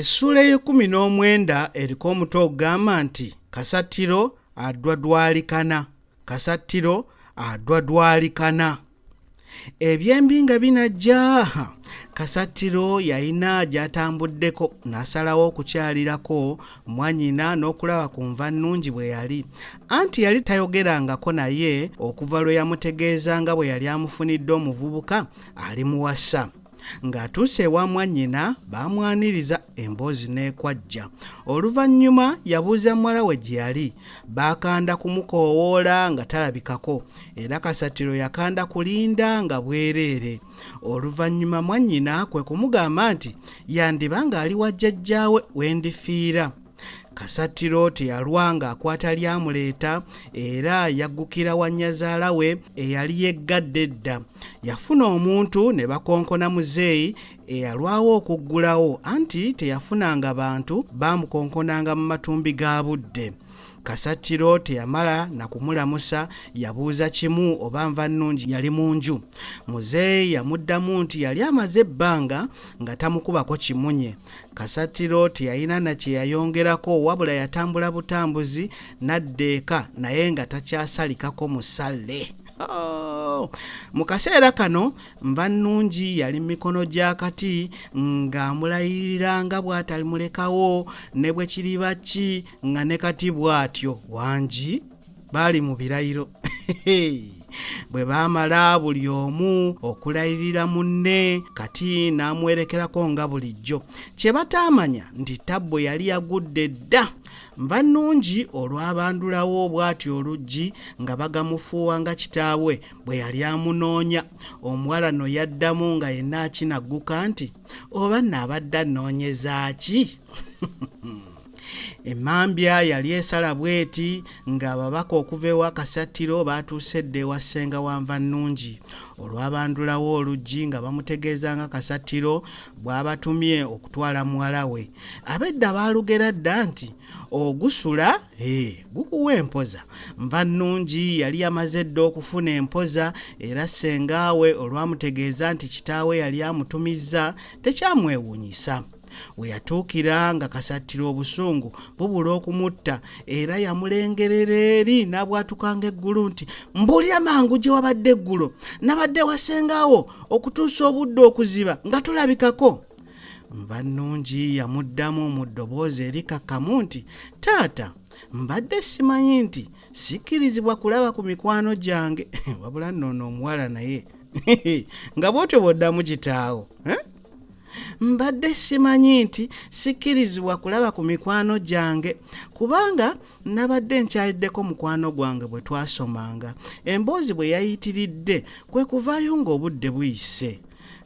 Essuula ey'ekkumi n'omwenda eriko omutwe ogugamba nti Kasattiro adwadwalikana. Kasattiro adwadwalikana. Ebyembi nga binajja, Kasattiro yalina gy'atambuddeko n'asalawo okukyalirako mwannyina n'okulaba ku Nvannungi bwe yali. Anti yali tayogerangako naye okuva lwe yamutegeeza nga bwe yali amufunidde omuvubuka alimuwasa. Ng'atuuse ewa mwannyina baamwaniriza emboozi n'ekwajja. Oluvannyuma yabuuza muwala we gye yali. Baakanda kumukoowoola nga talabikako era Kasattiro yakanda kulinda nga bwereere. Oluvannyuma mwannyina kwe kumugamba nti yandiba ng'ali wa jjajjaawe Wendifiira. Kasattiro teyalwa ng'akwata lyamuleeta era yaggukira wa nnyazaala we eyali yeggadde edda. Yafuna omuntu ne bakonkona muzeeyi eyalwawo okuggulawo anti teyafunanga bantu baamukonkonanga mu matumbi ga budde. Kasattiro teyamala na kumulamusa yabuuza kimu oba Nvannungi yali mu nju. Muzeeyi yamuddamu nti yali amaze ebbanga nga tamukubako kimunye. Kasattiro teyalina na kye yayongerako wabula yatambula butambuzi n'adda eka naye nga takyasalikako musale. Oh! Mu kaseera kano Nvannungi yali mu mikono gya Kati ng'amulayirira nga bw'atalimulekawo ne bwe kiriba ki nga ne Kati bw'atyo. Wangi? Baali mu birayiro. Bwe baamala buli omu okulayirira munne, Kati n'amuwerekerako nga bulijjo. Kye bataamanya nti Tabbo yali yagudde dda. Nvannungi olwabandulawo bw'atyo oluggi nga bagamufuuwa nga kitaawe bwe yali amunoonya. Omuwala no yaddamu nga yenna akinagguka nti, Oba nno abadde annoonyeza ki? Emmambya yali esala bw'eti ng'ababaka okuva ewa Kasattiro baatuuse dda ewa ssenga wa Nvannungi. Olwabandulawo oluggi nga bamutegeeza nga Kasattiro bw'abatumye okutwala muwala we. Ab'edda baalugera dda nti ogusula ee gukuwa empoza. Nvannungi yali yamaze dda okufuna empoza era ssenga we olwamutegeeza nti kitaawe yali amutumizza tekyamwewuunyisa. We yatuukira nga Kasattiro obusungu bubula okumutta era yamulengerera eri n'abwatuka ng'eggulu nti, Mbuulira mangu gye wabadde eggulo! Nabadde wa ssengaawo okutuusa obudde okuziba nga tolabikako! Nvannungi yamuddamu mu ddoboozi erikakkamu nti, Taata, mbadde simanyi nti sikkirizibwa kulaba ku mikwano gyange. Wabula nno ono omuwala naye nga bw'otyo bw'oddamu kitaawo. Eh? Mbadde simanyi nti sikkirizibwa kulaba ku mikwano gyange kubanga nabadde nkyaliddeko mukwano gwange bwe twasomanga. Emboozi bwe yayitiridde kwe kuvaayo ng'obudde buyise.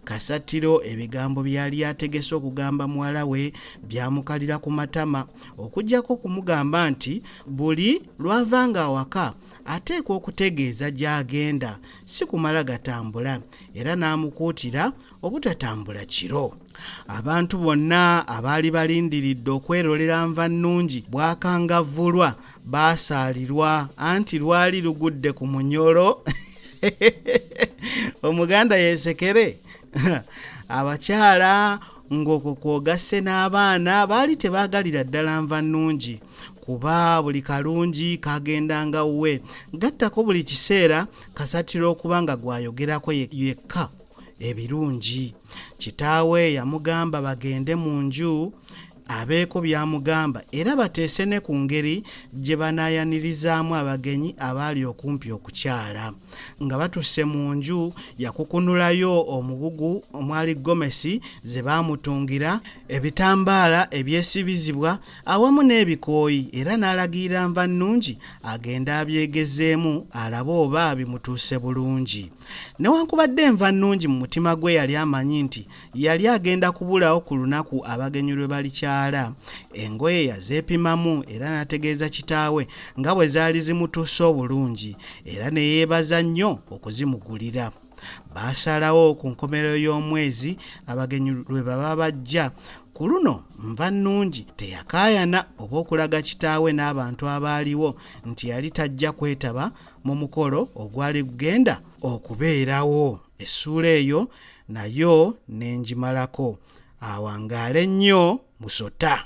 Kasattiro ebigambo bye yali ategese okugamba muwala we byamukalira ku matama okuggyako okumugamba nti buli lw'avanga awaka ateekwa okutegeeza gy'agenda si kumala gatambula era n'amukuutira obutatambula kiro. Abantu bonna abaali balindiridde okwerolera Nvannungi bw'akangavvulwa baasaalirwa anti lwali lugudde ku munyolo Omuganda yeesekere. Abakyala ng'okwo kw'ogasse n'abaana baali tebaagalira ddala Nvannungi kuba buli kalungi kaagendanga wuwe gattako buli kiseera Kasattiro okuba nga gw'ayogerako yekka. ebirungi. Kitaawe yamugamba bagende mu nju abeeko by'amugamba era bateese ne ku ngeri gye banaayanirizaamu abagenyi abaali okumpi okukyala. Nga batusse mu nju yakukunulayo omugugu omwali gomesi ze baamutungira, ebitambaala ebyesibizibwa awamu n'ebikooyi era n'alagirira Nvannungi agende abyegezeemu alabe oba bimutuuse bulungi. Newankubadde Nvannungi mu mutima gwe yali amanyi nti yali agenda kubulawo ku lunaku abagenyi lwe balikyala, engoye yazeepimamu era n'ategeeza kitaawe nga bwe zaali zimutuuse obulungi era ne yeebaza nnyo okuzimugulira. Baasalawo ku nkomerero y'omwezi abagenyi lwe baba bajja. Ku luno Nvannungi teyakaayana oba okulaga kitaawe n'abantu abaaliwo nti yali tajja kwetaba mu mukolo ogwali gugenda okubeerawo. Essuula eyo nayo ne ngimalako. Awangaale nnyo Musota.